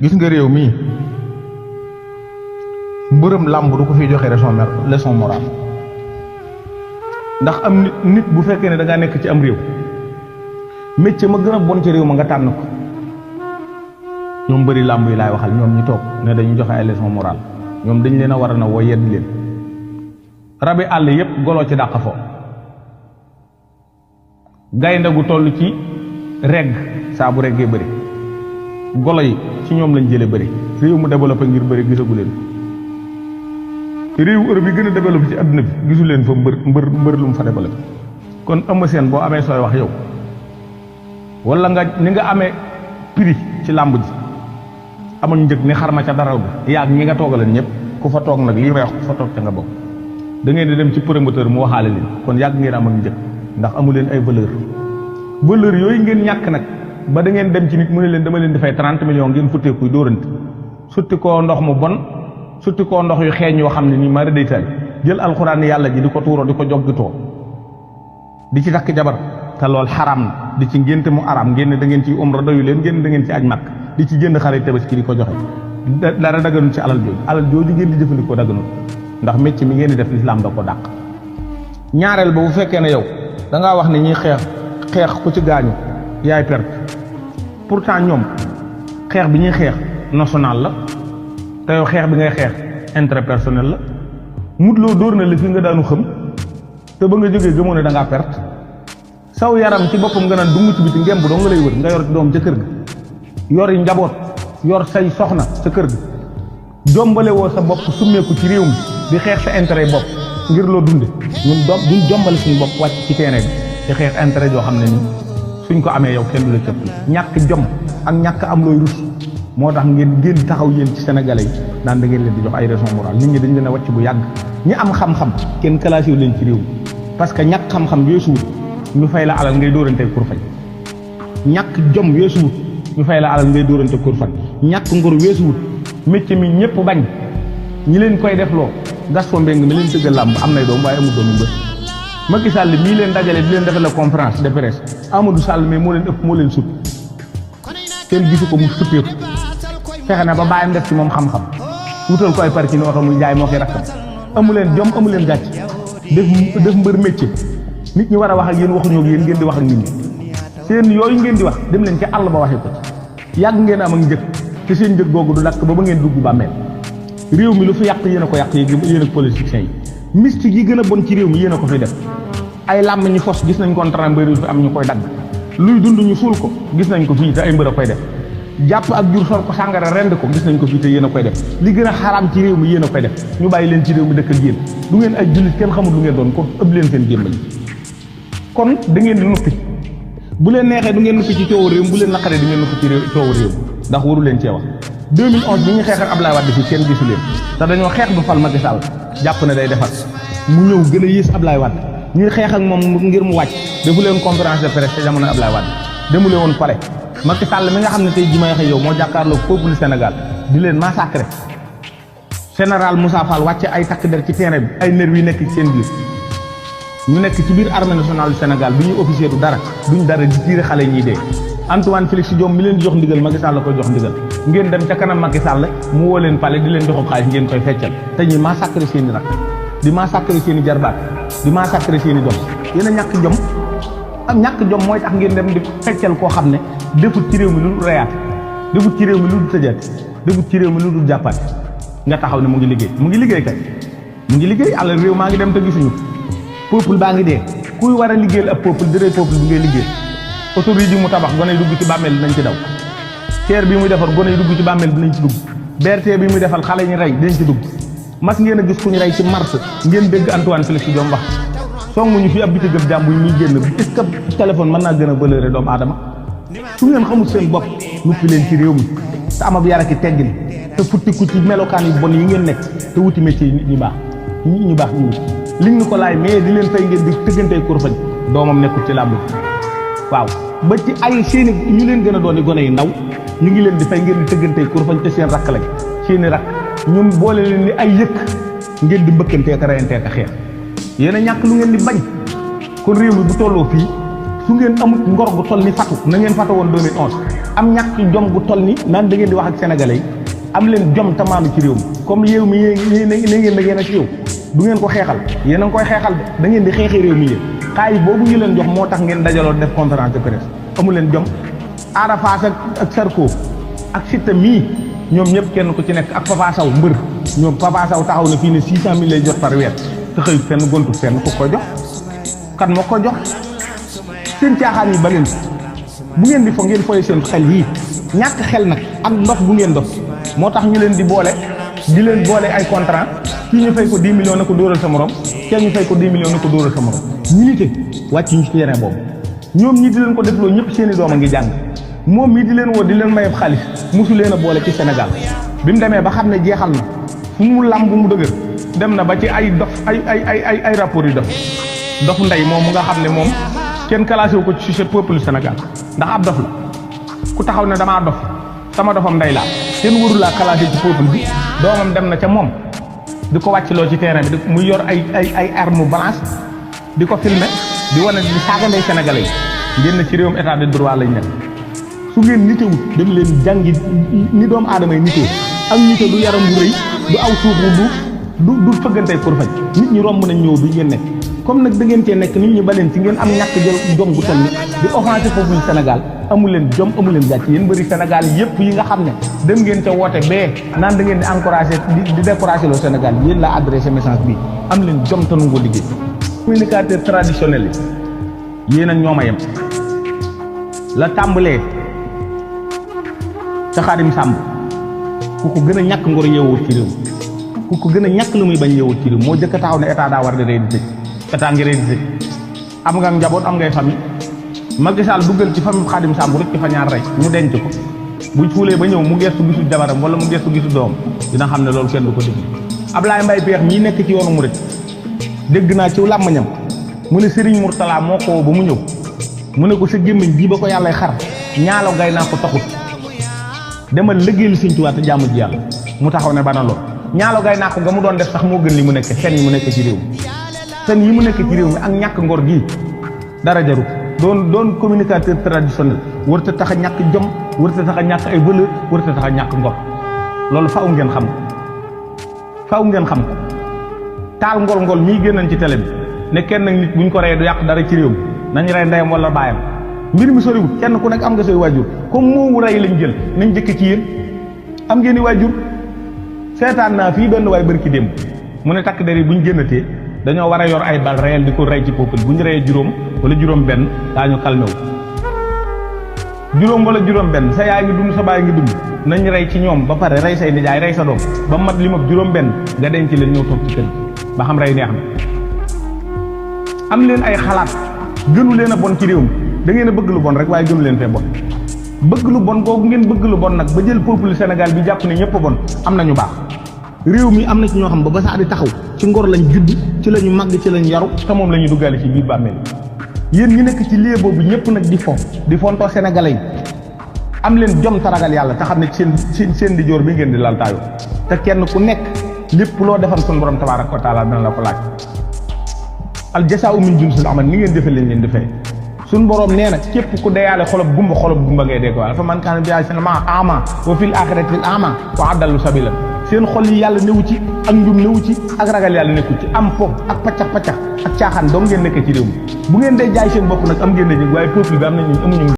gis nga réew mii mbërëm làmb du ko fiy joxe leçon morale ndax am nit bu fekkee ne da ngaa nekk ci am réew métier ma gën a bon ci réew ma nga tànn ko ñoom bëri làmb yi laay waxal ñoom ñi toog ne dañu joxe ay leçon morale ñoom dañ leen a war a na woo yedd leen rabi àll yépp golo ci dàq fo gaynde gu toll ci regg saa bu reggee bëri golo yi ci ñoom lañ jële bëri réew mu développé ngir bëri gisagu leen réew Europe yi gën a développé ci àdduna bi gisu leen fa mbër lu mu fa développé kon Eumeu Sène boo amee sooy wax yow wala nga ni nga amee prix ci làmb ji amuñ njëg ni xarma ca daral ga yaag ñi nga toogaleen ñëpp ku fa toog nag lii may wax ku fa toog ca nga bokk da ngeen di dem ci promoteur mu waxaale leen kon yàgg ngeen am ak njëg ndax amu leen ay valeur yooyu ngeen ñàkk nag ba da ngeen dem ci nit mu ne leen dama leen di fay 30 millions ngeen futteekuy dóorante sutti koo ndox mu bon sutti koo ndox yu xeeñ yoo xam ne nii mara day taal jël alxuraan yàlla ji di ko tuuroo di ko joggitoo di ci takk jabar te lool xaram na di ci ngénte mu aram ngeen ne da ngeen ci umra doyu leen ngeen da ngeen ci aj màkk di ci jënd xarit tabaski di ko joxe dara daganul ci alal jooju ngeen di jëfandikoo daganul ndax métier mi ngeen di def lislaam da ko dàq ñaareel ba bu fekkee ne yow da ngaa wax ne ñiy xeex ku ci gaañu yaay perte pourtant ñoom xeex bi ñuy xeex national la te yow xeex bi ngay xeex intérêt personnel la mutloo dóor na la fi nga daanu xam te ba nga jógee gëmoo ne da ngaa perte saw yaram ci boppam nga naan dungu ci biti ngemb doo nga lay wër nga yor doom ca kër ga yor yi njaboot yor say soxna ca kër ga jombale woo sa bopp summeeku ci réew mi di xeex sa intérêt bopp ngir loo dunde ñun duñ jombale suñu bopp wàcc ci terrain bi di xeex intérêt joo xam ne nii suñ ko amee yow kenn du la cëpp ñàkk jom ak ñàkk am looy rus moo tax ngeen taxaw yéen ci sénégalais yi naan da ngeen leen di jox ay raison morale nit ñi dañ leen a wàcc bu yàgg ñi am xam-xam kenn classé wu leen ci réew mi parce que ñàkk xam-xam weesuwut ñu fay la alal ngay dóorante kur fañ ñàkk jom weesuwut ñu fay la alal ngay dóorante kur fañ ñàkk ngor weesuwut métier mi ñëpp bañ ñi leen koy def loo Gaston Mbengue mi leen tëggal làmb am nay doom waaye amul doomu mbër Macky Sall mii leen dajale di leen defal la conférence de presse Amadou Sall mais moo leen ëpp moo leen sut kenn gisu ko mu sutteeku fexe na ba bàyyam def ci moom xam-xam wutal ko ay par ci ni oto muy jaay moo koy rakkam amu leen jom amu leen gàcc def mbër métier nit ñi war a wax ak yéen waxuñoo ak yéen ngeen di wax ak nit ñi seen yooyu ngeen di wax dem leen ci àll ba waxee ko ci yàgg ngeen am ak njëg te seen njëg googu du dakk ba ngeen dugg bàmmeel réew mi lu fi yàq yéen a ko yàq yéen ak politiciens yi mystique yi gën a bon ci réew mi yéen a ko fi def ay làmm ñu fos gis nañ contrat mbëri fi am ñu koy dagg luy dund ñu suul ko gis nañ ko fii te ay mbër a koy def jàpp ak jur sol ko sàngara rend ko gis nañ ko fii te yéen a koy def li gën a xaraam ci réew mi yéen a koy def ñu bàyyi leen ci réew mi dëkk ak yéen du ngeen ay jullit kenn xamul lu ngeen doon ko ëpp leen seen gémmañ kon da ngeen di noppi bu leen neexee du ngeen noppi ci coowu réew bu leen naqaree du ngeen noppi ci coowu réew ndax waru leen cee wax 2011 bi ñu xeex ak Ablaye Wade fii kenn gisu leen te dañoo xeex du fal Macky Sall jàpp ne day defar mu ñëw gën a yées Ablaye Wade ñuy xeex ak moom ngir mu wàcc defu leen conférence de presse te jamono Ablaye Wade demule woon palais Macky Sall mi nga xam ne tey ji may wax yow moo jàkkaarloo peuple Sénégal di leen massacré général Moussa Fall wàcce ay takk der ci terrain bi ay nerf yi nekk ci seen biir ñu nekk ci biir armée nationale du Sénégal bi ñuy officier du dara duñ dara di tiire xale ñiy dee Antoine Félix Diome mi leen di jox ndigal Macky Sall la koy jox ndigal ngeen dem ca kanam Macky Sall mu woo leen palais di leen joxu xaalis ngeen koy feccal te ñuy massacré seen i rak di massacré seen i jarbaat di massacré seen i doom yéen a ñàkk jom ak ñàkk jom mooy tax ngeen dem di feccal koo xam ne defut ci réew mi lu dul reyaate defut ci réew mi lu dul tëjaate defut ci réew mi lu dul jàppaate nga taxaw ne mu ngi liggéey kay mu ngi liggéey àll réew maa ngi dem te gisuñu peuple baa ngi dee kuy war a liggéeyal ab peuple dëree peuple bi ngay liggéey autoroute yi mu tabax gone yi dugg ci bàmmeel dinañ ci daw teer bi muy defar gone yi dugg ci bàmmeel dinañ ci dugg BRT bi muy defal xale ñi rey dinañ ci dugg mas ngeen a gis ku ñu rey ci mars ngeen dégg Antoine Félix Diome wax songuñu fi ab bitigëb jàmbu yi muy génn est-ce que téléphone mën naa gën a bëlëre doomu aadama su ngeen xamul seen bopp nuppi leen ci réew mi te amab yar ak teggin te futtiku ci melokaan yu bon yi ngeen nekk te wuti métier yi nit ñu baax ñu liñ ñu ko laay mais di leen fay ngeen di tëggantey kurfañ doomam nekkul ci làmb waaw ba ci ay seeni ñu leen gën a doon gone yu ndaw ñu ngi leen di fay ngeen di tëggantey kurfañ te seen rakk lañ seeni rakk ñun boole leen ni ay yëkk ngeen di mbëkkantee ka reyantee ka xeex yéen a ñàkk lu ngeen di bañ kon réew mi bu tolloo fii su ngeen amut ngor gu toll ni fatu na ngeen fata woon 2011 am ñàkk jom gu toll ni naan da ngeen di wax ak sénégalais yi am leen jom tamaanu ci réew mi comme réew mi yéen da ngeen a ci yow du ngeen ko xeexal yéen a ngi koy xeexal da ngeen di xeexee réew mi yéen xaalis boobu ñu leen jox moo tax ngeen dajaloo def conférence de presse amu leen jom Ada Fass ak Sarko ak Siteu mii ñoom ñëpp kenn ku ci nekk ak Papa Sow mbër ñoom Papa Sow taxaw na fii ne 600 000 lay jot par weer te xëy fenn gontu fenn ku ko jox kan moo ko jox seen caaxaan yi ba leen bu ngeen di fo ngeen foye seen xel yii ñàkk xel nag ak ndof bu ngeen dof moo tax ñu leen di boole ay contrat kii ñu fay ko 10 millions na ko dóoral sa morom kenn ñu fay ko 10 millions na ko dóoral sa morom ñilité wàcc ñu ci terrain boobu ñoom ñi di leen ko defloo ñëpp seeni doom a ngi jàng moom mii di leen woo di leen mayeb xaalis mosu leen a boole ci Sénégal bi mu demee ba xam ne jeexal na fu mu làmb mu dëgër dem na ba ci ay dof ay rapport yu dof ndey moom mu nga xam ne moom kenn classé wu ko ci ce peuple Sénégal ndax ab dof la ku taxaw ne damaa dof sama dofam ndey laa kenn waru laa classé ci peuple bi doomam dem na ca moom di ko wàcc loo ci terrain bi muy yor ay arme blanche di ko filmer di wane di saaga ndey sénégalais yi ngeen ci réewum état de droit lañ nekk su ngeen nitewut dem leen jàngi ni doomu aadama yi nitee ak nite du yaram bu rëy du aw suuf bu du fëggantey pour faj nit ñi romb nañ ñëw du ngeen nekk comme nag da ngeen cee nekk nit ñi ba leen ci ngeen am ñàkk jël jom gu tal ni di offensé foofu Sénégal amu leen jom amu leen gàcc yéen bëri Sénégal yépp yi nga xam ne dem ngeen ca woote bee naan da ngeen di encouragé di découragé loo Sénégal yéen la adressé message bi am leen jom te nangoo liggéey communicateur traditionnel yi yéen ak ñoom a yem la tàmbalee ca Xaadim Samb ku ko gën a ñàkk ngor yeewoo ci réew ku ko gën a ñàkk lu muy bañ yeewoo ci réew moo jëkk taxaw ne état daa war di rey di tëj état ngi rey di tëj am nga njaboot am ngay famille Macky Sall duggal ci famille Xaadim Samb rek ci fa ñaar rey ñu denc ko bu fuulee ba ñëw mu gestu gisu jabaram wala mu gestu gisu doom dina xam ne loolu kenn du ko dégg Ablaye Mbaye Peex mii nekk ci yoonu murit dégg naa ci làmmañam mu ne Serigne Mourtala moo ko ba mu ñëw mu ne ko sa gémmiñ bii ba ko yàllay xar ñaalo gay naa ko taxut demal liggéeyal Sëñ Tuubaa te jaamu ji yàlla mu taxaw ne bana lool ñaalo gay naa ko nga mu doon def sax moo gën li mu nekk fen yi mu nekk ci réew mi fen yi mu nekk ci réew mi ak ñàkk ngor gii dara jaru doon communicateur traditionnel warta tax a ñàkk jom warta tax a ñàkk ay valeur warta tax a ñàkk ngor loolu faaw ngeen xam ko taal ngol mii génnañ ci télé bi ne kenn nag nit buñ ko reyee du yàq dara ci réew mi nañ rey ndeyam wala baayam mbir mi soriwut kenn ku nekk am nga say waajur comme moomu rey lañ jël nañ jëkk ci yéen am ngeen i waajur seetaan naa fii benn waay bërki démb mu ne takk der yi buñ génnatee dañoo war a yor ay bal réel di ko rey ci peuple bu ñu reyee juróom wala juróom benn daañu calmé wu juróom wala juróom benn sa yaay ngi dund sa baay ngi dund nañ rey ci ñoom ba pare rey say nijaay rey sa doom ba mat li ma juróom benn nga denc leen ñëw toog ci kër ba xam rey neex na am leen ay xalaat gënu leen a bon ci réew mi da ngeen a bëgg lu bon rek waaye gënu leen fee bon bëgg lu bon googu ngeen bëgg lu bon nag ba jël peuple Sénégal bi jàpp ne ñëpp a bon am na ñu baax réew mi am na ci ñoo xam ba saa di taxaw ci ngor lañ judd ci lañu màgg ci lañ yaru te moom la ñuy duggaale ci biir bàmmeel yéen ñi nekk ci lieu boobu ñëpp nag di fontoo sénégalais yi am leen jom taragal yàlla te xam ne seen di joor bi ngeen di laltaayoo te kenn ku nekk lépp loo defal suñu borom tabaaraka wa taala dina la ko laaj al jasaa'u min jinsil amal ni ngeen defee leen defee suñ borom nee na képp ku deyaale xolob gumba ngay dee ko waaye fa man kaana bi sinama ama wa fil axirati ama wa adallu sabila seen xol yi yàlla newu ci ak njum newu ci ak ragal yàlla nekku ci am po ak paccax ak caaxaan dong ngeen nekk ci réew mi bu ngeen dee jaay seen bopp nag am ngeen ne waaye peuple bi am na ñu amuñu